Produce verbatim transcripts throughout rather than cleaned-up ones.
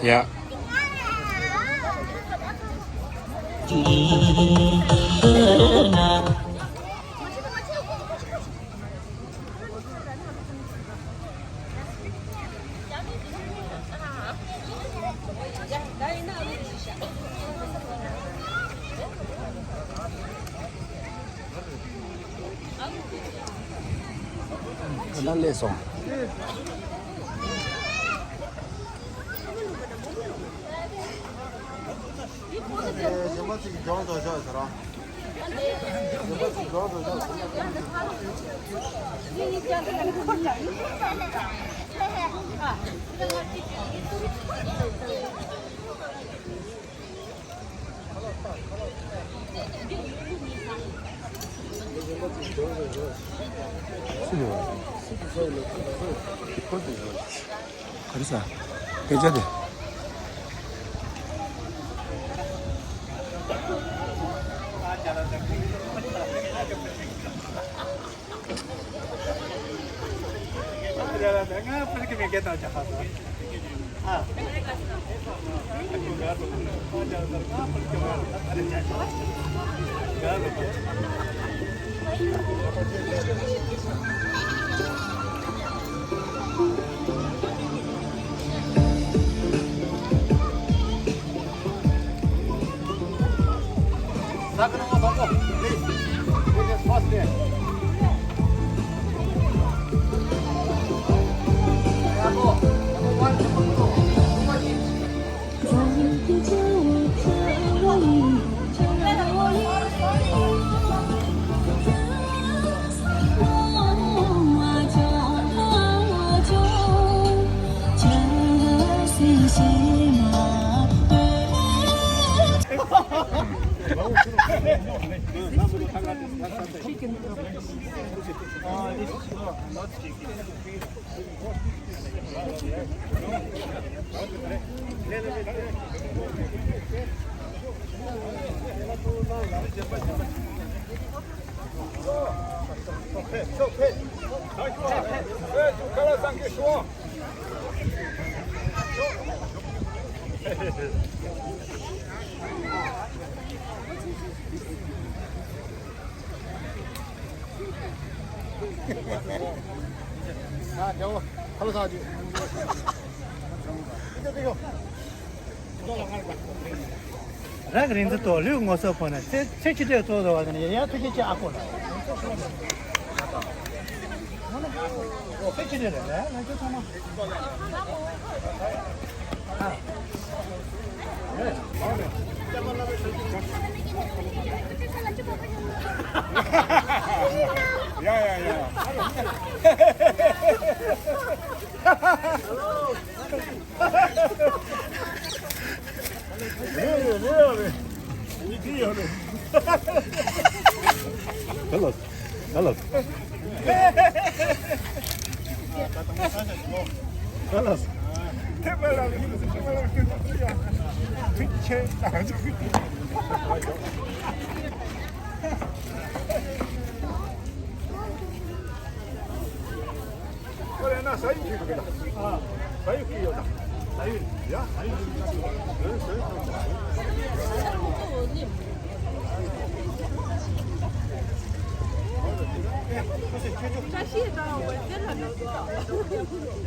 ཡ། ག་ན་སླེབས་སོང་། ག་རེ་ཟ། སྐད་ཆ་དེ། རག་རིན་ཚེ་ཏོ་ལུས་ངོ་སོ་ཕོ་ན་ཚེ་ཚེ་ཁྱི་ཏོའི་ཚོགས་རོ་བ་ནི་ཡ་ཡ་ཐུགས་རྗེ་ཆེ་ཨ་ཁོ་ལ། ཚེ་ཁྱི་ཏོ་རེད་ལ་ང་ཚོ་ཚང་མ། ཡ་ཡ་ཡ། Hello. Hello. Hello. ཁོ་རེ་ན་ས་ཡུལ་ཞིག་གི་ལ། ས་ཡུལ་གི་ཡོད་ད། ས་ཡུལ། ཡ། ས་ཡུལ་ཞིག་གི་ལ། བཀྲ་ཤིས་དང་འོད་ཟེར་ལ་འགྲོ་དགོས།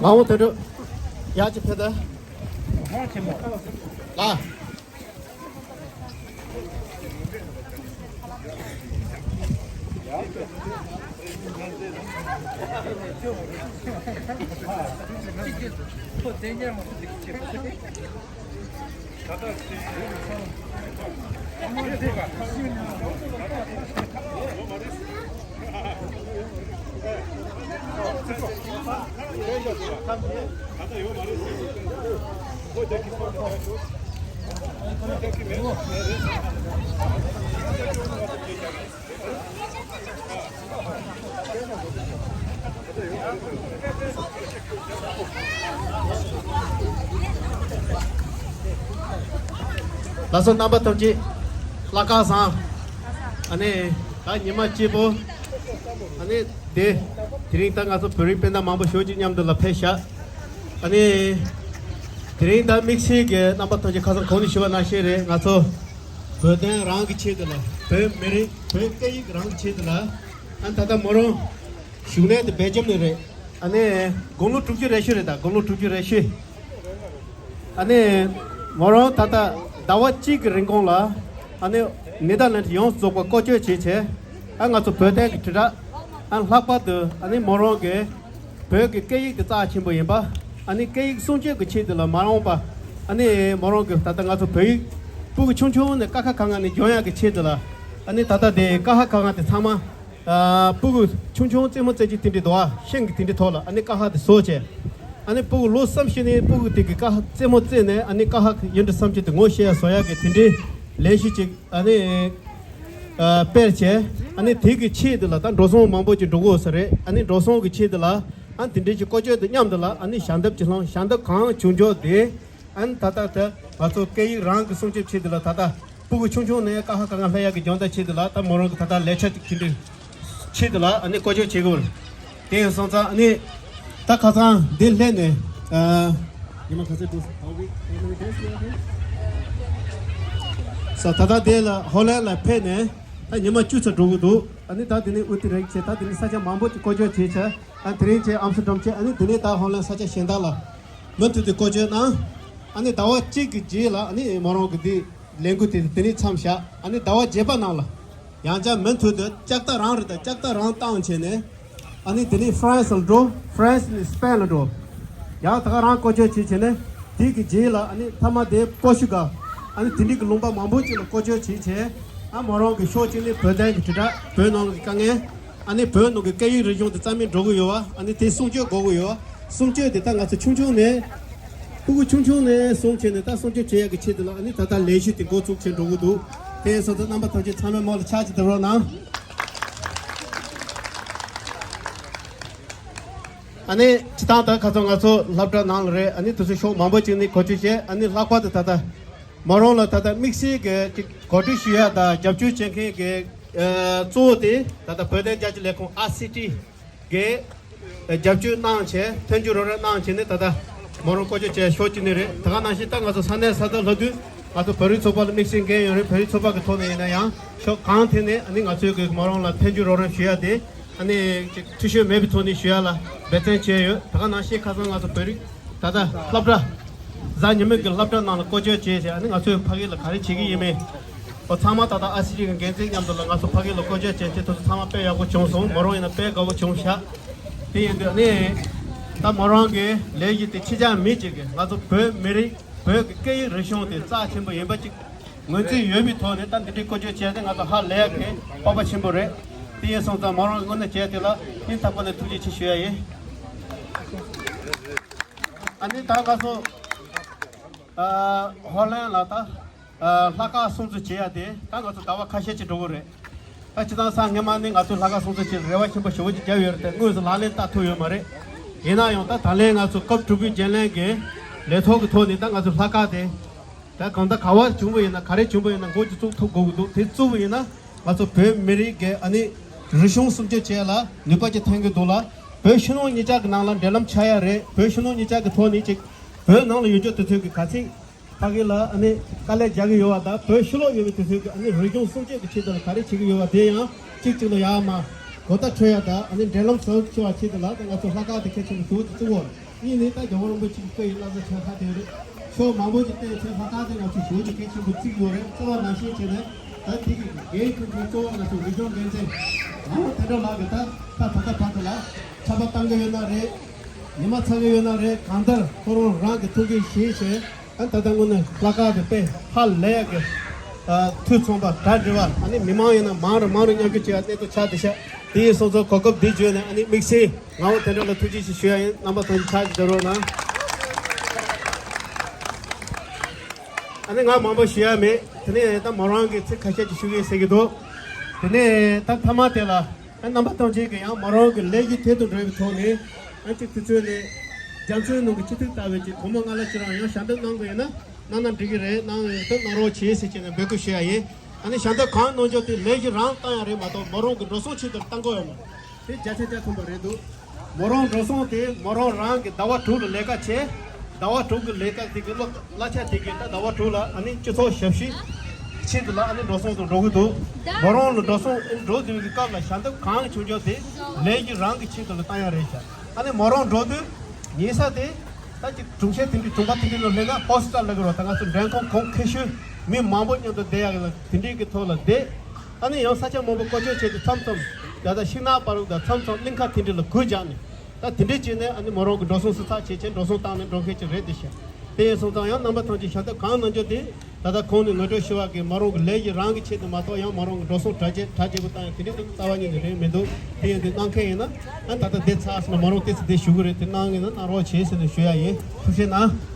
ང་འོ་དེ་འདྲ་ཡག་ཅིག་ཕེབས་ད། ལ། ལགས་སོ། རྣམ་པ་ཐམས་ཅད་ལྷག་དཀར་བཟང་། ཨ་ནི་ད་ཉི་མ་གཅིག་པོ། ཨ་ནི་དེ་དེ་རིང་ད་ང་ཚོ་བོད་རིགས་སྤུན་ཟླ་མང་པོ་ཞེ་ཅིག་མཉམ་དུ་ལ་ཕེབས་ཤག་ཨ་ནི་དེ་རིང་ད་དམིགས་བསལ་གྱི་རྣམ་པ་ཐམས་ཅད་ཁ་སང་གོང་ནས་ཞུས་པ་ནང་བཞིན་རེད། ང་ཚོ་བོད་དོན་རང་གི་ཆེད་དུ་ལ། བོད་མི་རིགས་བོད་སྐད་ཡིག་རང་གི་ཆེད་དུ་ལ། ཨ་ནི་ད་ལྟ་མོ་རང་བཞུགས་གནས་དེ་སྦེལ་ཇམ་ནས་རེད། ཨ་ནི་དགུང་ལོ་དྲུག་ཅུ་རེ་བཞི་རེད། ད་དགུང་ལོ་དྲུག་ཅུ་རེ་བཞི། ཨ་ནི་མོ་རང་ད་ལྟ་ཟླ་བ་གཅིག་གི་རིང་གོང་ལ་ཨ་ནི་ནེ་དར་ལེན་ཌི་ཡོངས་རྫོགས་པ་བསྐོ་སྤྱོད་བྱས་བྱས། ཨ་ང་ཚོ་བོད་དོན་གྱི་དྲིལ་བསྒྲགས། ཨ་ལྷག་པར་དུ་ཨ་ནི་མོ་རང་གི་བོད་ཀྱི་སྐད་ཡིག་དེ་རྩ་ཆེན་པོ་ཡིན་པ། ཨ་ནི་སྐད་ཡིག་སྲུང་སྐྱོབ་ཀྱི་ཆེད་དུ་ལ་མ་འོངས་པ། ཨ་ནི་མོ་རང་གི་ད་ལྟ་ང་ཚོ་བོད་ཡིག་སྤུ་གུ་ཆུང་ཆུང་ནས་ཀ་ཁ་ག་ང་ནས་སྦྱོང་ཡག་གི་ཆེད་དུ་ལ། ཨ་ནི་ད་ལྟ་དེ་ཀ་ཁ་ག་ང་དེ་ཚང་མ། ཨ་སྤུ་གུ་ཆུང་ཆུང་རྩེད་མོ་རྩེ་གྱི་དེ་འདྲའི་དོ་ཨ་ཤིང་གི་དེ་འདྲའི་ཐོག་ལ་ཨ་ནི་ཀ་ཧ་དེ་བཟོ་བྱས། ཨ་ནི་སྤུ་གུ་ལོ་གསུམ་བཞི་ནས་སྤུ་གུ་དེ་གི་ཀ་ཧ་རྩེད་མོ་རྩེས་ནས་ཨ་ནི་ཀ་ཧ་ཡིན་འདྲ་བསམ་གྱི་དེ་ངོ་ཤེས་ཡ་བཟོ་ཡ་གི་དེ་འདྲའི་ལས་གཞི་ཅིག་ཨ་ནི་ཨ་སྤེལ་བྱས། ཨ་ནི་དེ་གི་ཆེད་དུ་ལ་ད་འགྲོ་སོང་མང་པོ་ཅིག་འགྲོ་གི་ཡོད་ས་རེད། ཨ་ནི་འགྲོ་སོང་གི་ཆེད་དུ་ལ་ཨ་ནི་དེ་འདྲའི་ཅིག་བཀོལ་སྤྱོད་དང་མཉམ་དུ་ལ་ཨ་ནི་ཞལ་འདེབས་ཅིག་སློང་། ཞལ་འདེབས་གང་བྱུང་ཆོག་དེ། ཨ་ནི་ད་ལྟ་དེ་ང་ཚོ་སྐད་ཡིག་རང་གི་སྲུང་སྐྱོབ་ཆེད་དུ་ལ་ད་ལྟ་སྤུ་གུ་ཆུང་ཆུང་ནས་ཀ་ཧ་ག་ང་སླེབས་ཡག་གི་སྦྱོང་བརྡར་ཆེད་དུ་ལ་ད་མོ་རང་གི་ད་ལྟ་ལས་འཆར་ཅིག་ཆེད་དུ་ཆེད་དུ་ལ་ཨ་ནི་བཀོལ་སྤྱོད་བྱེད་དགོས་རེད། དེ་ཡིན་སོང་ཙང་ཨ་ནི་ད་ཁ་སང་འདི་སླེབས་ནས་ཨ་ཉི་མ་ག་ཚོད་འགྲོ་སོང་། ད་ལྟ་དེ་ལ་ཧོ་ལན་ལ་ཕེབས་ནས་ད་ཉི་མ་བཅུ་ཙམ་འགྲོ་གི་འདུག་ཨ་ནི་ད་དེ་ནས་ཨུ་ཏི་རེག་བྱས། ད་དེ་ནས་ས་ཆ་མང་པོ་ཅིག་བཀོལ་སྤྱོད་བྱས་བྱས། ཨ་དེ་རིང་བྱས་ཨམ་སི་ཏྲ་ཌམ་བྱས། ཨ་ནི་དེ་ནས་ད་ཧོ་ལན་ས་ཆ་གཞན་དག་ལ་མུ་མཐུད་དེ་བཀོལ་སྤྱོད་གནང་། ཨ་ནི་ཟླ་བ་གཅིག་གི་རྗེས་ལ་ཨ་ནི་མོ་རང་གི་འདི་ལས་འགུལ་དེ་དེ་ནས་མཚམས་བཞག་ཨ་ནི་ཟླ་བ་བརྒྱད་པ་ནང་ལ་ཡང་བསྐྱར་མུ་མཐུད་དུ་ལྕགས་རྟ་རང་རེད། ད་ལྕགས་རྟ་རང་བཏང་བྱས་ནས་ཨ་ནི་དེ་ནས་ཧྥ་རན་སི་ལ་འགྲོ། ཧྥ་རན་སི་ནས་སི་པེན་ལ་འགྲོ། ཡང་ད་ག་རང་བཀོལ་སྤྱོད་བྱས་བྱས་ནས་དེ་གི་རྗེས་ལ་ཨ་ནི་མཐའ་མ་དེ་པོ་ཤུ་གལ། ཨ་ནི་དེ་འདྲའི་གི་ལུང་པ་མང་པོ་ཅིག་ལ་བཀོལ་སྤྱོད་བྱས་བྱས། ཨ་མོ་རང་གི་ཕྱོགས་གཅིག་ནས་བོད་དོན་གི་དྲིལ་བསྒྲགས། བོད་ནང་ལ་གི་དཀའ་ངལ། ཨ་ནི་བོད་ནང་གི་སྐད་ཡིག་རིག་གཞུང་དེ་རྩ་མེད་འགྲོ་གི་ཡོད་བ། ཨ་ནི་དེ་སྲུང་སྐྱོབ་དགོས་ཀྱི་ཡོད་བ། སྲུང་སྐྱོབ་དེ་ད་ང་ཚོ་ཆུང་ཆུང་ནས་ཕྲུ་གུ་ཆུང་ཆུང་ནས་བཟུང་བྱས་ནས་ད་སྲུང་སྐྱོབ་བྱེད་ཡག་གི་ཆེད་དུ་ལ། ཨ་ནི་ད་ལྟ་ལས་གཞི་དེ་འགོ་ཚུགས་བྱས་འགྲོ་གི་འདུག་དེ་སོང་ཙང་རྣམ་པ་ཐམས་ཅད་ཚང་མས་མོ་ལ་ཕྱག་ཅིག་འདེབས་རོགས་གནང་། ཨ་ནི་སྤྱི་བཏང་ད་ཁ་སང་ང་ཚོ་སློབ་གྲྭ་ནང་ལ་རེད། ཨ་ནི་དེ་ཚོ་ཕྱོགས་མང་པོ་ཅིག་ནས་གོ་སྒྲིག་བྱས། ཨ་ནི་ལྷག་པར་དུ་ད་ལྟ་མོ་རང་ལ་ད་ལྟ་དམིགས་བསལ་གྱི་ཅིག་གོ་སྒྲིག་ཞུ་ཡ་དང་རྒྱབ་སྐྱོར་བྱེད་མཁན་གྱི་ཨ་གཙོ་བོ་དེ་ད་ལྟ་བོད་དོན་རྒྱ་ཆེའི་ལས་ཁུངས་ཨའི་སི་ཐི་གིས་རྒྱབ་སྐྱོར་གནང་བྱས། མཐུན་འགྱུར་རོགས་རམ་གནང་བྱས་ནས་ད་ལྟ་མོ་རང་བསྐོ་སྒྱུར་བྱས་ཕྱོགས་གཅིག་ནས་རེད། དེ་ག་ནང་བཞིན་ད་ང་ཚོ་ས་གནས་ས་ཐོག་ལྷག་དུས་ང་ཚོ་བོད་རིགས་ཚོགས་པ་ལ་དམིགས་བསལ་འགན་ཡོད་རེད། བོད་རིགས་ཚོགས་པ་གི་ཐོག་ནས་ཡིན་ན་ཡང་ཕྱོགས་གང་ཐད་ནས་ཨ་ནི་ང་ཚོས་གི་མོ་རང་ལ་མཐུན་འགྱུར་རོགས་རམ་ཞུ་ཡ་དེ་ཨ་ནི་ཅིག་འཐུས་ཤོར་མེད་པའི་ཐོག་ནས་ཞུ་ཡ་ལ་འབད་བརྩོན་བྱས་ཡོད། དེ་ག་ནང་བཞིན་ཁ་སང་ང་ཚོ་བོད་རིགས་ད་ལྟ་སློབ་གྲྭ་གཟའ་ཉི་མའི་གི་སློབ་གྲྭ་ནང་ལ་བསྐོ་སྒྱུར་བྱས་བྱས། ཨ་ནི་ང་ཚོས་ཕ་གི་ལ་ག་རེ་བྱེད་ཀྱི་ཡིན་མིན། ཨོ་ཚང་མ་ད་ལྟ་ཨའི་སི་ཐི་གི་འགན་འཛིན་མཉམ་དུ་ལ་ང་ཚོ་ཕ་གི་ལ་བསྐོ་སྒྱུར་བྱས་བྱས། དེ་ཚོ་ཚང་མ་དཔེ་ཡག་པོ་བྱུང་སོང་། མོ་རང་ཡིན་ན་དཔེ་དགའ་པོ་བྱུང་ཤག་དེ་ཡིན་དུས་ཨ་ནི་ད་མོ་རང་གི་ལས་གཞི་དེ་ཕྱི་རྒྱལ་མི་གཅིག་གིས་ང་ཚོ་བོད་མི་རིགས་བོད་ཀྱི་སྐད་ཡིག་རིག་གཞུང་དེ་རྩ་ཆེན་པོ་ཡིན་པ་གཅིག་ངོས་འཛིན་ཡོད་པའི་ཐོག་ནས་ད་འདི་འདྲའི་བསྐོ་སྒྱུར་བྱས་ཏེ་ང་ཚོ་ཧ་ལས་ཡག་གི་སྤོབས་པ་ཆེན་པོ་རེད། དེ་ཡིན་སོང་ཙང་མོ་རང་གི་ངོས་ནས་བྱས་དེ་ལ་སྙིང་ཐག་པ་ནས་ཐུགས་རྗེ་ཆེ་ཞུ་ཡ་ཡིན། ཨ་ནི་ད་ང་ཚོ་ཨ་ཧོ་ལན་ལ་ད་ཨ་ལྷག་དཀར་སྲུང་བརྩི་བྱེད་ཡ་དེ་ད་ང་ཚོ་ཟླ་བ་ཁ་ཤས་ཅིག་འགྲོ་གི་རེད། ད་སྤྱི་བཏང་སང་སྔོན་མ་ནས་ང་ཚོས་ལྷག་དཀར་སྲུང་བརྩི་བྱེད་རེ་བ་ཆེན་པོ་ཞེ་པོ་ཅིག་བརྒྱབ་ཡོད་རེད་དེ། དངོས་སུ་ལག་ལེན་བསྟར་ཐུབ་ཡོད་མ་རེད། ཡིན་ན་ཡང་ད་ད་ལན་ང་ཚོ་སྐབས་དྲུག་པའི་རྒྱུན་ལས་ཀྱི་ལས་ཐོག་གི་ཐོག་ནས་ད་ང་ཚོ་ལྷག་དཀར་དེ་ད་གང་ལྟར་ག་བ་བྱུང་བ་ཡིན་ན་ག་རེ་བྱུང་བ་ཡིན་ན་འགོ་ཅིག་བཙུགས་ཐུབ་དགོས་ཀྱི་འདུག་དེ་བཙུགས་པ་ཡིན་ན་ང་ཚོ་བོད་མི་རིགས་ཀྱི་ཨ་ནི་རིག་གཞུང་སྲུང་སྐྱོབ་བྱེད་ཡ་ལ་ནུས་པ་ཅིག་ཐོན་གྱི་འདུག་ལ། བོད་ཕྱི་ནང་གཉིས་ཆ་གི་ནང་ལ་འབྲེལ་ལམ་ཆགས་ཡ་རེད། བོད་ཕྱི་ནང་གཉིས་ཆ་གི་ཐོག་ནས་ཅིག་བོད་ནང་ལ་ཡོད་རྒྱུ་དེ་ཚོས་ཀྱི་ག་ཚིག་ཕ་གི་ལ་ཨ་ནི་དཀའ་ལས་རྒྱག་གི་ཡོད་པ་དང་། བོད་ཕྱི་ལོགས་ཡོད་པའི་དེ་ཚོས་ཀྱི་ཨ་ནི་རིག་གཞུང་སྲུང་སྐྱོབ་ཀྱི་ཆེད་དུ་ལ་ག་རེ་བྱེད་ཀྱི་ཡོད་པ་དེ་ཡང་གཅིག་གཅིག་ལ་ཡར་མར་གོ་བརྡ་འཕྲོད་ཡ་དང་། ཨ་ནི་འབྲེལ་ལམ་བཟང་ཆེ་བ་ཆེད་དུ་ལ་ད་ང་ཚོ་ལྷག་དཀར་དེ་གལ་ཆེན་པོ་ཞེ་པོ་ཅིག་བརྩི་གི་ཡོད་རེད། གཉིས་ནི་ད་རྒྱལ་བ་རིན་པོ་ཆེ་གི་བཀའ་ཡི་བླ་གཟའ་ཆགས་ཁ་དེ་རེད། ཕྱོགས་མང་པོ་ཅིག་བལྟས་ཚེ་ལྷག་དཀར་དེ་ང་ཚོ་ཞེ་པོ་ཅིག་གལ་ཆེན་པོ་བརྩི་གི་ཡོད་རེད། རྩ་བ་ནང་བཞིན་བྱས་ནས་ད་དེ་གི་འགན་འཁུར་མཁན་གཙོ་བོ་ང་ཚོ་རིག་གཞུང་འགན་འཛིན་ངག་དབང་དོན་གྲུབ་ལགས་ཀྱིས་ད་ད་བར་ད་བར་དུ་ལ་ཆར་པ་བཏང་གི་ཡོད་ན་རེད། ཉི་མ་ཚ་གི་ཡོད་ན་རེད། གང་ལྟར་ཁོ་རང་རང་གི་ཐུགས་འགན་བཞེས་བྱས། ཨ་ད་ལྟ་དངོས་གནས་ལྷག་དཀར་གྱི་དཔེ་ཧ་ལས་ཀྱི་ཨ་འཐུས་ཚང་བ་གྲ་སྒྲིག་པ། ཨ་ནི་མི་མང་ཡིན་ན་མང་རུ་མང་རུ་མཉམ་ཞུགས་བྱེད་ཡ་གནད་དུ་ཆགས་བསྡད་ཤག་དེ་ཡིན་སོང་ཙང་གོ་སྐབས་འདི་བརྒྱུད་ནས་ཨ་ནི་དམིགས་བསལ་ངག་དབང་དོན་གྲུབ་ལ་ཐུགས་རྗེ་ཆེ་ཞུ་ཡ་ཡིན། རྣམ་པ་ཚོ་ཕྱག་ཅིག་རྒྱབ་རོགས་གནང་། ཨ་ནི་ང་མང་པོ་ཞུ་ཡ་མེད། དེ་ནས་ད་མོ་རང་གི་ཚིག་ཁ་ཤས་ཅིག་ཞུ་གི་ཡིན་ཟེར་གྱི་འདུག་དེ་ནས་ད་མཐའ་མ་དེ་ལ། ཨ་རྣམ་པ་ཐམས་ཅད་ཀྱིས་ཡང་མོ་རང་གི་ལས་ཀྱི་ཐད་དུ་འགྲོ་བའི་ཐོག་ནས་ཨ་ཅིག་དུས་ཚོད་ནས་རྒྱ་མཚོའི་ནང་གི་ཆུ་ཐིགས་ལྟ་བུའི་ཅིག་སྒོར་མོ་ལྔ་ལ་ཅིག་རང་ཡང་ཞལ་འདེབས་གནང་དགོས་ཡོད་ན་གནང་ན་འགྲིག་གི་རེད། གནང་ཡོད་ད་གནང་རོགས་བྱེད་ཟེར་བྱས་ནས་འབོད་སྐུལ་ཞུ་ཡ་ཡིན། ཨ་ནི་ཞལ་འདེབས་གང་གནང་རྒྱུ་དེ་ལས་གཞི་རང་བཏང་ཡ་རེད་མ་གཏོགས་མོ་རང་གི་འགྲོ་སོང་ཆེད་དུ་བཏང་དགོས་ཡོད་མ་རེད། དེ་བརྒྱ་ཆ་བརྒྱ་མཚུངས་པ་རེད་འདུག་མོ་རང་འགྲོ་སོང་དེ་མོ་རང་རང་གི་ཟླ་བ་དྲུག་ལ་ལས་ཀ་བྱས། ཟླ་བ་དྲུག་གི་ལས་ཀ་དེ་གི་གླ་གླ་ཆ་དེ་གི་ད་ཟླ་བ་དྲུག་ལ་ཨ་ནི་སྤྱི་ཚོགས་ཞབས་ཞུའི་ཆེད་དུ་ལ་ཨ་ནི་འགྲོ་སོང་དུ་འགྲོ་གི་འདུག་མོ་རང་ལ་འགྲོ་སོང་འགྲོ་དུས་ཀྱི་སྐབས་ལ་ཞལ་འདེབས་གང་བྱུང་ཆོག་དེ་ལས་ཀྱི་རང་གི་ཆེད་དུ་ལ་བཏང་ཡ་རེད་ཤག་ཨ་ནི་མོ་རང་འགྲོ་དུས་ཉལ་ས་དེ་ད་ཅིག་གྲོང་ཁྱེར་དེ་འདྲའི་གྲོང་པ་དེ་འདྲའི་ལ་སླེབས་ན་ཧོ་སི་ཊལ་ལ་གི་རོ། ད་ང་ཚོ་མགྲོན་ཁང་གོང་ཁེ་ཤོས་མི་མང་པོ་མཉམ་དུ་བསྡད་ཡ་གི་ལ་དེ་འདྲའི་གི་ཐོག་ལ་བསྡད། ཨ་ནི་ཡང་ས་ཆ་མང་པོ་བཀོལ་སྤྱོད་བྱས་ཏེ་མཚམས་མཚམས་ད་ལྟ་ཤིང་ནགས་པ་རུ་དང་མཚམས་མཚམས་གླིང་ཁ་དེ་འདྲ་ལ་གུར་རྒྱག་ནས་ད་དེ་འདྲ་བྱས་ནས་ཨ་ནི་མོ་རང་གི་འགྲོ་སོང་སུ་ཚགས་བྱེད་ཆེད་འགྲོ་སོང་བཏང་ནས་འགྲོ་མཁན་ཅིག་རེད་དེ་ཤག་དེ་ཡིན་སོང་ཙང་ཡང་རྣམ་པ་ཐམས་ཅད་ཞལ་འདེབས་གང་གནང་རྒྱུ་དེ་ད་ལྟ་གོང་ནས་ངོ་སྤྲོད་ཞུ་བ་གི་མོ་རང་གི་ལས་ཀྱི་རང་གི་ཆེད་དུ་མ་གཏོགས་ཡང་མོ་རང་གི་འགྲོ་སོང་གྲ་རྒྱས་གྲ་རྒྱས་པོ་བཏང་ཡང་དེ་འདྲ་འདུག་རྩ་བ་ཉིད་ནས་རེད་མི་འདུག་དེ་ཡིན་དུས་གནང་མཁན་ཡིན་ན་ཨ་ད་ལྟ་བསྡད་ཚར་སོང་ན་མོ་རང་ཏོག་ཙམ་བསྡད་བཞུགས་གི་རེད། དེ་གནང་ཡིན་ན་གནང་རོགས་བྱེད་ཟེར་ནས་ཞུ་ཡ་ཡིན། ཐུགས་རྗེ་གནང་།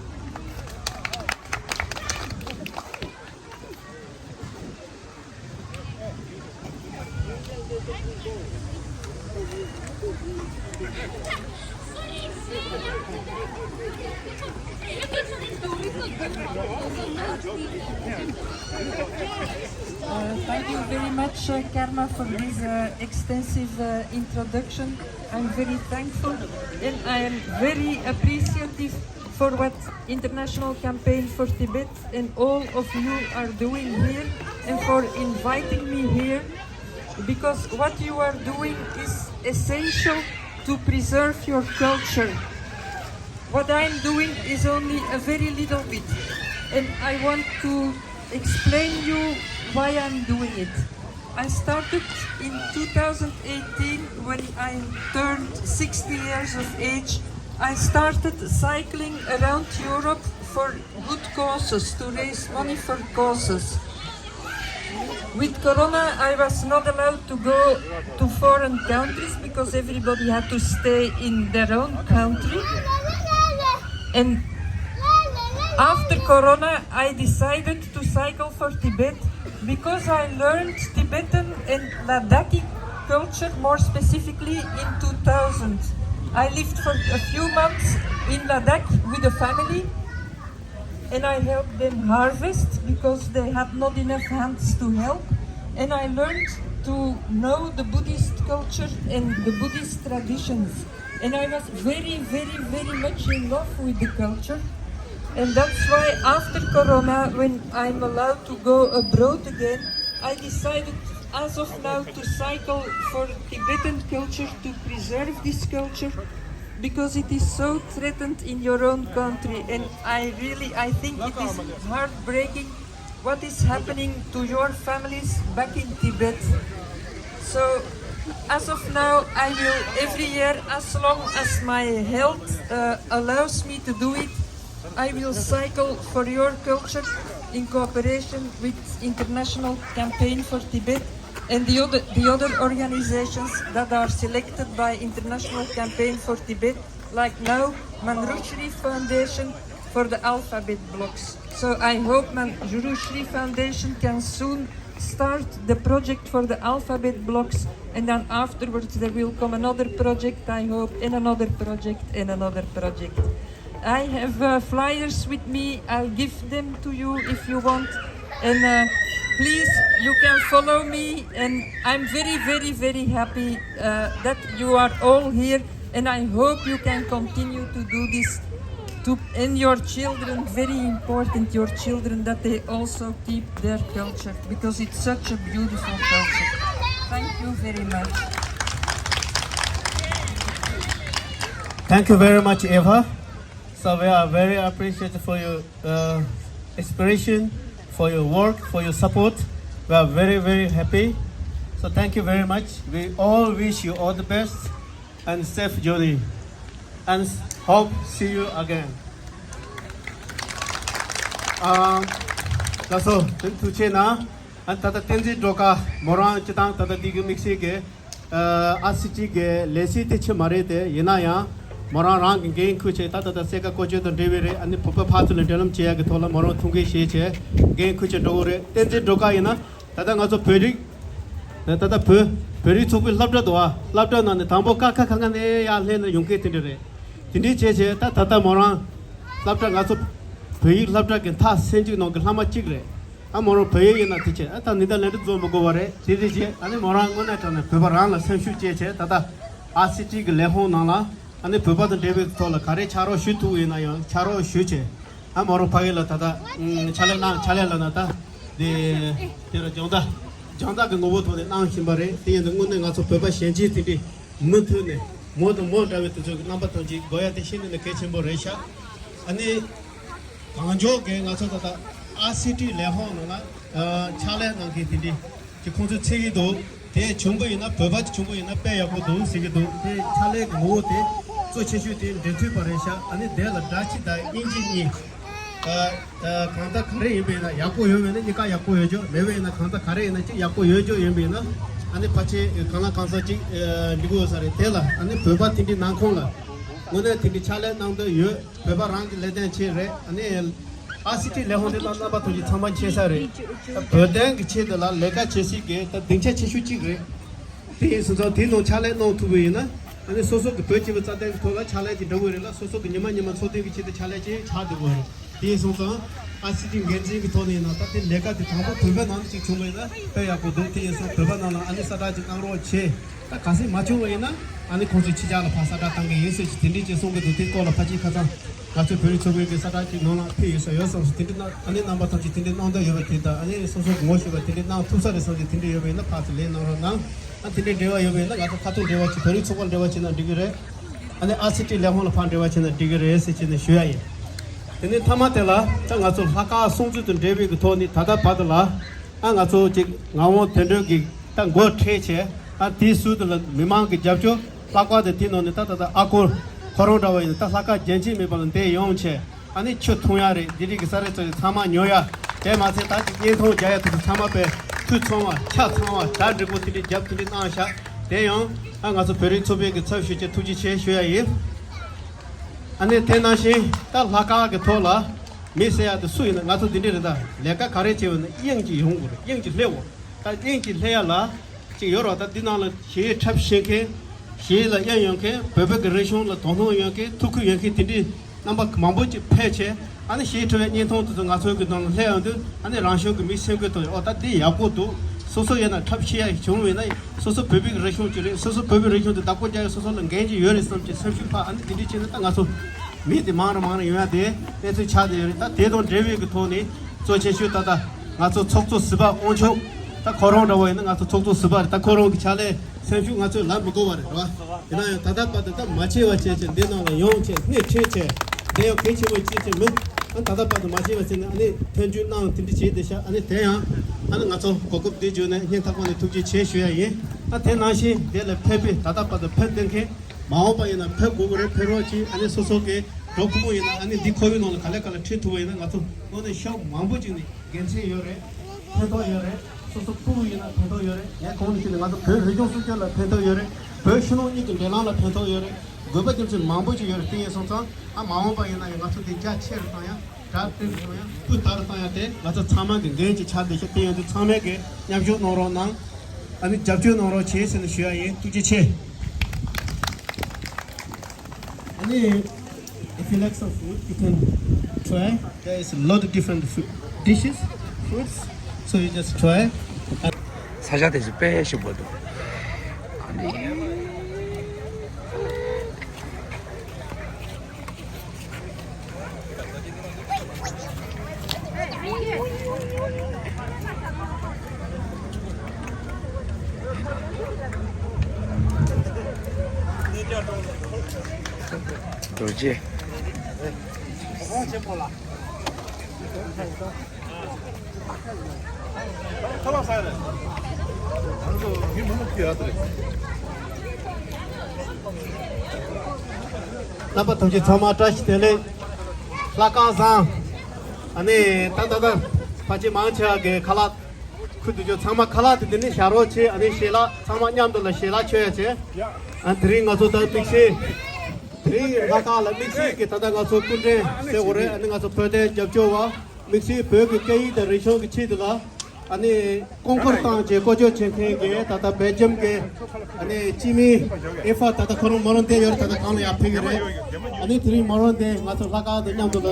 Uh, thank you very much, uh, Karma, for this uh, extensive uh, introduction. I'm very thankful and I am very appreciative for what International Campaign for Tibet and all of you are doing here and for inviting me here, because what you are doing is essential to preserve your culture. What I'm doing is only a very little bit, and I want to explain you why I'm doing it. I started in two thousand eighteen when I turned sixty years of age. I started cycling around Europe for good causes, to raise money for causes. With Corona, I was not allowed to go to foreign countries because everybody had to stay in their own country. And after Corona, I decided to cycle for Tibet because I learned Tibetan and Ladakhi culture more specifically in two thousand. I lived for a few months in Ladakh with a family and I helped them harvest because they had not enough hands to help. And I learned to know the Buddhist culture and the Buddhist traditions. And I was very, very, very much in love with the culture. And that's why after Corona, when I'm allowed to go abroad again, I decided as of now to cycle for Tibetan culture, to preserve this culture, because it is so threatened in your own country, and I really, I think it is heartbreaking what is happening to your families back in Tibet. So, as of now, I will every year, as long as my health uh, allows me to do it, I will cycle for your culture in cooperation with International Campaign for Tibet and the other, the other organizations that are selected by International Campaign for Tibet, like now Manjushri Foundation for the alphabet blocks. So I hope Manjushri Foundation can soon start the project for the alphabet blocks, and then afterwards there will come another project, I hope, and another project, and another project. I have uh, flyers with me. I'll give them to you if you want. And uh, please, you can follow me. And I'm very, very, very happy uh, that you are all here. And I hope you can continue to do this. To, and your children, very important, your children, that they also keep their culture, because it's such a beautiful culture. Thank you very much. Thank you very much, Eva. So we are very appreciative for your uh, inspiration, for your work, for your support. We are very, very happy. So thank you very much. We all wish you all the best and safe journey. And hope see you again. Um, that's all. Thank you, Chena. And Tata Tenzin Doka, Moran Chitang, Tata Digi Mixi. ཨ་སི་ཊི་གི་ལས་བྱེད་དེ་ཆེ་མ་རེད་དེ། ཡིན་ན་ཡང་མོ་རང་རང་གི་འགན་འཁུར་བྱས། ད་ད་ད་སེ་ཀ་བཀོལ་སྤྱོད་དང་འབྲེལ་བའི་རེད། ཨ་ནི་བོད་པ་ཕར་ཚུར་ལ་འབྲེལ་ལམ་བྱེད་ཡག་གི་ཐོག་ལ་མོ་རང་ཐུགས་འགན་བཞེས་བྱས་འགན་འཁུར་བྱས་འགྲོ་གི་རེད། བསྟན་འཛིན་སྒྲོལ་དཀར་ཡིན་ན་ད་ལྟ་ང་ཚོ་བོད་རིགས་ད་ལྟ་བོད་བོད་རིགས་ཚོགས་པའི་སློབ་གྲྭ་འདུག་ཨ། སློབ་གྲྭ་ནང་ནས་དང་པོ་ཀ་ཁ་ག་ང་ནས་ཡར་སླེབས་ནས་ཡོང་མཁན་དེ་འདྲ་རེད། དེ་འདྲའི་བྱས་བྱས་ད་ད་ལྟ་མོ་རང་སློབ་གྲྭ་ང་ཚོ་བོད་ཡིག་སློབ་གྲྭ་གི་མཐར་ཕྱིན་ཅིག་ནང་གི་ལྷག་མ་གཅིག་རེད། ཨ་མོ་རང་བོད་ཡིག་ཡིན་ན་དེ་བྱས། ཨ་ད་ནི་ད་ལན་འདྲི་རྫོང་མི་དགོས་པ་རེད། དེ་རེད་བྱས། ཨ་ནི་མོ་རང་དངོས་གནས་དྲང་ནས་བོད་པ་རང་ལ་སེམས་ཤུགས་བསྐྱེད་བྱས། ད་ལྟ་ཨ་སི་ཊི་གི་ལས་ཁུངས་ནང་ལ་ཨ་ནི་བོད་པ་དང་འབྲེལ་བའི་ཐོག་ལ་ག་རེ་ཕྱག་རོགས་ཞུ་ཐུབ་ཡིན་ན་ཡང་ཕྱག་རོགས་ཞུ་བྱས། ཨ་མོ་རང་ཕ་གི་ལ་ད་ལྟ་ཕྱག་ལས་གནང་། ཕྱག་ལས་ལ་ན་ད་དེ་དེ་ར་སྦྱོང་བརྡར་སྦྱོང་བརྡར་གི་ངོ་བོ་ཐོག་ནས་གནང་བཞིན་པ་རེད། དེ་ཡིན་དུས་དངོས་གནས་ང་ཚོ་བོད་པ་གཞོན་སྐྱེས་དེ་འདྲས་མུ་མཐུད་ནས་མོ་དང་མོ་འདྲ་བའི་དེ་ཚོ་གི་རྣམ་པ་ཐོན་ཅིག་དགོས་ཡ་དེ་ཤིན་ཏུ་ནས་གལ་ཆེན་པོ་རེད་ཤག་ཨ་ནི། གང་མགྱོགས་ཀྱིས་ང་ཚོ་ད་ལྟ་ཨ་སི་ཊི་ལས་ཁུངས་ནང་ལ་ཕྱག་ལས་གནང་མཁན་དེ་འདྲས་ཀྱི་ཁོང་ཚོས་འཚོལ་གྱི་འདུག་དེ་བྱུང་པ་ཡིན་ན་བོད་པ་ཅིག་བྱུང་པ་ཡིན་ན་དཔེ་ཡག་པོ་འདུག་ཟེར་གྱི་འདུག་དེ་ཕྱག་ལས་ཀྱི་ངོ་བོ་དེ་གཙོ་ཆེ་ཤོས་དེ་འབྲེལ་མཐུད་པ་རེད་ཤག་ཨ་ནི་དེ་ལ་སྒྲ་སྤྱི་དང་དབྱིན་ཇི་གཉིས། ཨ་ཨ་གང་ལྟར་ག་རེ་ཡིན་པ་ཡིན་ན་ཡག་པོ་ཡོད་པ་ཡིན་ན་གཉིས་ཀ་ཡག་པོ་ཡོད་ཆོག་མེད་པ་ཡིན་ན་གང་ལྟར་ག་རེ་ཡིན་ན་གཅིག་ཡག་པོ་ཡོད་ཆོག་ཡིན་པ་ཡིན་ན་ཨ་ནི་ཕལ་ཆེར་གང་ལ་གང་འཚམ་གཅིག་ཨ་འགྲིག་གི་ཡོད་ས་རེད། དེ་ལ་ཨ་ནི་བོད་པ་དེ་འདྲའི་ནང་ཁོངས་ལ་དངོས་གནས་དེ་འདྲའི་ཕྱག་ལས་གནང་འདོད་ཡོད། བོད་པ་རང་གི་ལས་དོན་ཆེད་རེད། ཨ་ནི་ཨ་སི་ཊི་ལས་ཁུངས་དེ་ལ་རྣམ་པ་ཐོན་གྱི་ཚང་མ་མཁྱེན་ས་རེད། བོད་དོན་གྱི་ཆེད་དུ་ལ་ལས་ཀ་བྱེད་སྲིད་ཀྱི་ད་སྡིངས་ཆ་ཆེ་ཤོས་གཅིག་རེད། དེ་ཡིན་སོང་ཙང་དེའི་ནང་ཕྱག་ལས་གནང་ཐུབ་པ་ཡིན་ན་ཨ་ནི་སོ་སོ་གི་བོད་སྤྱི་པའི་རྩ་དོན་གྱི་ཐོག་ལ་ཕྱག་ལས་ཀྱི་འགྲོ་གི་རེད་ལ། སོ་སོ་གི་ཉི་མ་ཉི་མ་འཚོ་སྡོད་ཀྱི་ཆེད་དུ་ཕྱག་ལས་ཅིག་ཆགས་བསྡད་དགོས་རེད། དེ་ཡིན་སོང་ཙང་ཨ་སི་ཊི་འགན་འཛིན་གྱི་ཐོག་ནས་ཡིན་ན་ད་དེ་ལས་ཀ་དེ་དང་པོ་བོད་པའི་ནང་ནས་ཅིག་བྱུང་བ་ཡིན་ན་དཔེ་ཡག་པོ་འདུག་དེ་ཡིན་སོང་བོད་པ་ནང་ལ་ཨ་ནི་གསལ་བསྒྲགས་ཅིག་གནང་རོགས་བྱེད། ད་གལ་སྲིད་མ་བྱུང་བ་ཡིན་ན་ཨ་ནི་ཁོང་ཚོས་ཕྱི་རྒྱལ་ལ་ཕར་གསལ་བསྒྲགས་བཏང་གི་ཡིན་ཟེར་གྱི་དེ་འདྲས་ཅིག་གསུང་གི་འདུག་དེ་སྐོར་ལ་ཕལ་ཆེར་ཁ་སང་ང་ཚོའི་བོད་རིགས་ཚོགས་པའི་གི་གསལ་བསྒྲགས་ཅིག་ནང་ལ་ཕུལ་ཡོད་ས་ཡོད་བསམ་སོང་། དེ་འདྲས་གནང་ཨ་ནི་རྣམ་པ་ཐམས་ཅད་དེ་འདྲས་གནང་འདོད་ཡོད་པ་དེ་དང་ཨ་ནི་སོ་སོ་གི་ངོ་ཤེས་པ་དེ་འདྲས་གནང་ཐུབ་ས་རེད་བསམ་གྱི་དེ་འདྲས་ཡོད་པ་ཡིན་ན་ཕར་ཚུར་ལན་གནང་རོགས་གནང་། ཨ་དེ་འདྲས་འབྲེལ་བ་ཡོད་པ་ཡིན་ན་ང་ཚོ་ཁ་ཐུག་འབྲེལ་བ་བྱེད། བོད་རིགས་ཚོགས་པ་འབྲེལ་བ་བྱེད་ན་འགྲིག་གི་རེད། ཨ་ནི་ཨ་སི་ཊི་ལས་ཁུངས་ལ་ཕར་འབྲེལ་བ་བྱེད་ན་འགྲིག་གི་རེད་ཟེར་བྱས་ནས་ཞུ་ཡ་ཡིན། དེ་ནས་མཐའ་མ་དེ་ལ་ད་ང་ཚོ་ལྷག་དཀར་སྲུང་བརྩི་དང་འབྲེལ་བའི་གི་ཐོག་ནས་ད་ལྟ་བར་དུ་ལ་ཨ་ང་ཚོ་ཅིག་ངག་དབང་དོན་གྲུབ་ཀྱི་ད་འགོ་ཁྲིད་བྱས་ཨ་དེའི་ཟུར་དུ་ལ་མི་མང་གི་རྒྱབ་སྐྱོར་ལྷག་པར་དུ་དེའི་ནང་ནས་ད་ད་ལྟ་ཨ་སྒོར་ཁོ་རང་འདྲ་བ་ཡིན་ད་ལྷག་དཀར་རྒྱན་ཆས་མེད་པ་ལ་འདིར་ཡོང་བྱས་ཨ་ནི་ཆུ་འཐུང་ཡ་རེད། འདི་རིགས་ཀྱི་ས་རེད་ཚོ་ཚང་མ་ཉོ་ཡ། དེ་མ་ཚད་ད་ཅིག་བརྙན་ཐུང་རྒྱག་ཡ་དེ་ཚོ་ཚང་མ་དཔེ་ ཁུ་ཚང་བ་ཆ་ཚང་བ་གྲ་འགྲིག་པོ་དེ་འདྲའི་རྒྱབ་དེ་འདྲའི་གནང་ཤག་དེ་ཡང་ཨ་ང་ཚོ་བོད་རིགས་ཚོགས་པའི་གི་ཚབ་ཞུས་བྱས་ཐུགས་རྗེ་ཆེ་ཞུ་ཡ་ཡིན། ཨ་ནི་དེ་ནང་བཞིན་ད་ལྷག་དཀར་གི་ཐོག་ལ་མི་ཟེར་ཡ་དེ་སུ་ཡིན་ན། ང་ཚོ་འདི་འདྲ་རེད། ད་ལས་ཀ་ག་རེ་བྱས་པ་ན་དབྱིངས་ཀྱི་ཡོང་དགོས་རེད། དབྱིངས་ཀྱི་སླེབས་འོ། ད་དབྱིངས་ཀྱི་སླེབས་ཡ་ལ་ཅིག་ཡོད་རོགས། ད་འདི་ནང་ལ་གཞས་འཁྲབ་ཤེས་མཁན། གཞས་ལ་དབྱངས་ཡོད་མཁན། བོད་པའི་གི་རིག་གཞུང་ལ་དོ་སྣང་ཡོད་མཁན། ཐུགས་ཁུར་ཡོད་མཁན་དེ་འདྲའི་རྣམ་པ་མང་པོ་ཅིག་ཕེབས་བྱས། ཨ་ནི་གཞས་འཁྲབ་པའི་བརྙན་ཐུང་དེ་ཚོ་ང་ཚོའི་གི་ནང་ལ་སླེབས་ཡོང་དུས། ཨ་ནི་རང་བྱུང་གི་མི་སེམས་འགུལ་ཐོག་ཨོ་ད་འདི་ཡག་པོ་འདུག་སོ་སོ་ཡིན་ན་འཁྲབ་ཤེས་ཡ་བྱུང་བས་ན། སོ་སོ་བོད་པའི་གི་རིག་གཞུང་ཅིག་རེད། སོ་སོ་བོད་པའི་རིག་གཞུང་དེ་བདག་པོ་རྒྱག་ཡ་སོ་སོ་ལ་འགན་ཅིག་ཡོད་རེད་བསམ་གྱི་སེམས་ཤུགས་འཕར། ཨ་ནི་དེ་འདྲའི་བྱས་ན་ད་ང་ཚོ་མི་དེ་མང་རུ་མང་རུ་ཡོང་ཡ་དེ་གནས་ཚུལ་ཆགས་བསྡད་ཡོད་རེད། ད་དེ་དང་འབྲེལ་བའི་གི་ཐོག་ནས་གཙོ་ཆེ་ཤོས་ད་ལྟ་ང་ཚོ་ཚོགས་གཙོ་ཟུར་པ་དབང་ཕྱུག་ད་ཁོ་རང་འདྲ་བོ་ཡིན་ན་ང་ཚོ་ཚོགས་གཙོ་ཟུར་པ་རེད། ད་ཁོ་རང་གི་ཕྱག་ལས་སེམས་ཤུགས་ང་ཚོས་ལབ་མི་དགོས་པ་རེད། རེད་བ། ཡིན་ན་ཡང་ད་ལྟ་བར་དུ་ད་མ་ཆད་པ་བྱས་བྱས་འདི་ནང་ལ་ཡོང་བྱས་སྣེ་ཁྲིད་བྱས་འདི་ཡང་གལ་ཆེན་པོ་ཅིག་བྱས་མི། ཨ་ད་ལྟ་བར་དུ་མ་ཆད་པ་བྱས་ནས་ཨ་ནི་ཐོན་སྐྱེད་གནང་དེ་འདྲ་བྱས་བསྡད་ཤག་ཨ་ནི་དེ་ཡང་ཨ་ནི་ང་ཚོ་གོ་སྐབས་འདི་བརྒྱུད་ནས་སྙིང་ཐག་པ་ནས་ཐུགས་རྗེ་ཆེ་ཞུ་ཡ་ཡིན། ཨ་དེ་ནང་བཞིན་དེ་ལ་ཕེབས་པའི་ད་ལྟ་བར་དུ་ཕེབས་བསྡད་མཁན་མ་འོངས་པ་ཡིན་ན་ཕེབས་དགོས་ཀྱི་རེད། ཕེབས་རོགས་གྱིས། ཨ་ནི་སོ་སོ་གི་གྲོགས་ཕྲུ་གུ་ཡིན་ན་ཨ་ནི་འདི་ཁོར་ཡུག་ནང་ལ་ག་ལེ་ག་ལེ་ཁྲིད་ཐུབ་པ་ཡིན་ན་ང་ཚོ་དངོས་གནས་ཤོག་མང་པོ་ཅིག་ནས་དགེ་མཚན་ཡོད་རེད། ཕན་ཐོགས་ཡོད་རེད། སོ་སོ་ཕྲུ་གུ་ཡིན་ན་ཕན་ཐོགས་ཡོད་རེད། ངས་གོང་ནས་ཞུས་ནས་ང་ཚོ་བོད་རིག་གཞུང་སྲུང་སྐྱོབ་ལ་ཕན་ཐོགས་ཡོད་རེད། བོད་ཕྱི་ནང་གཉིས་ཀྱི་འབྲེལ་ལམ་ལ་ཕན་ཐོགས་ཡོད་རེད། དགོས་པ་རྒྱུ་མཚན་མང་པོ་ཅིག་ཡོད་རེད། དེ་ཡིན་སོང་ཙང་ཨ་མ་འོངས་པ་ཡིན་ན་ཡང་ང་ཚོ་དེ་རྒྱ་ཆེ་རུ་བཏང་ཡ། དྲག་སྤྲོས་སུ་གཏོང་ཡ། སྤུས་དག་རུ་གཏོང་ཡ་དེ་ང་ཚོ་ཚང་མ་གི་འགན་ཅིག་ཆགས་བསྡད་ཤག་དེ་ཡིན་དུས་ཚང་མས་གི་མཉམ་ཞུགས་གནང་རོགས་གནང་། ཨ་ནི་རྒྱབ་སྐྱོར་གནང་རོགས་བྱེད་ཟེར་ནས་ཞུ་ཡ་ཡིན། ཐུགས་རྗེ་ཆེ། ཨ་ནི། If you like some food, you can try. There is a lot of different food, dishes, foods, so you just try. ས་ཆ་དེ་ཚོ་དཔེ་ཞིག་པོ་འདུག་ཨ་ནི། རྡོ་རྗེ། རྣམ་པ་ཐམས་ཅད་ཚང་མ་བཀྲ་ཤིས་བདེ་ལེགས། ལྷ་ཁང་བཟང་། ཨ་ནི་ད་ད་ད་ཕལ་ཆེར་མང་ཆེ་བ་གི་ཁ་ལག་ཁུར་དུ་འཇོག་ཚང་མ་ཁ་ལག་དེ་དེ་ནས་བཞག་རོགས་བྱེད། ཨ་ནི་ཞལ་ལག་ཚང་མ་མཉམ་དུ་ལ་ཞལ་ལག་མཆོད་ཡ་བྱེད། ཨ་དེ་རིང་ང་ཚོ་ད་དམིགས་བསལ་དེ་རིང་ལྷ་ཁང་ལ་དམིགས་བསལ་གྱི་ད་ལྟ་ང་ཚོ་སྐུ་མགྲོན་ཟེར་དགོས་རེད། ཨ་ནི་ང་ཚོ་བོད་དོན་རྒྱབ་སྐྱོར་བ། དམིགས་བསལ་བོད་ཀྱི་སྐད་ཡིག་དང་རིག་གཞུང་གི་ཆེད་དུ་ལ་ཨ་ནི་སྐུ་འཁོར་བཏང་བྱས་བསྐོ་སྤྱོད་བྱེད་མཁན་གྱི་ད་ལྟ་སྦེལ་ཇམ་གྱི་ཨ་ནི་སྤྱི་མི་ཨེ་ཧྥ་ད་ལྟ་ཁོ་རང་མོ་རང་བསྡད་ཡོད་རེད། ད་ལྟ་གང་ལ་ཡར་ཕེབས་ཀྱི་རེད། ཨ་ནི་དེ་རིང་མོ་རང་དེ་ང་ཚོ་ལྷ་ཁང་དང་མཉམ་དུ་ལ་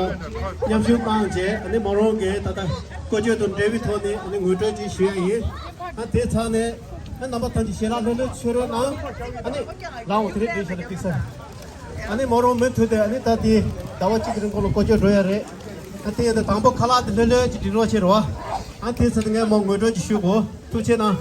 མཉམ་ཞུགས་གནང་བྱས། ཨ་ནི་མོ་རང་གི་ད་ལྟ་བསྐོ་སྤྱོད་དང་འབྲེལ་བའི་ཐོག་ནས་ཨ་ནི་ངོ་སྤྲོད་ཅིག་ཞུ་ཡ་ཡིན། ཨ་དེ་ཚར་ནས་ཨ་རྣམ་པ་ཐམས་ཅད་ཞལ་ལག་ལྷོད་ལྷོད་མཆོད་རོགས་གནང་། ཨ་ནི་རང་འོ་དེ་རིང་བསྡད་ཤག་ལ་ཕེབས་ས། ཨ་ནི་མོ་རང་མུ་མཐུད་དེ་ཨ་ནི་ད་དེ་ཟླ་བ་གཅིག་གི་རིང་ཁོ་ལ་བསྐོ་སྤྱོད་འགྲོ་ཡ་རེད། ཨ་དེ་ཡིན་ད་དང་པོ་ཁ་ལག་དེ་ལྷོད་ལྷོད་ཅིག་སྒྲིག་རོགས་བྱེད་རོགས། ཨ་དེ་ཚོ་དེ་ངས་མོ་ངོ་སྤྲོད་ཅིག་ཞུ་དགོས། ཐུགས་རྗེ་གནང་།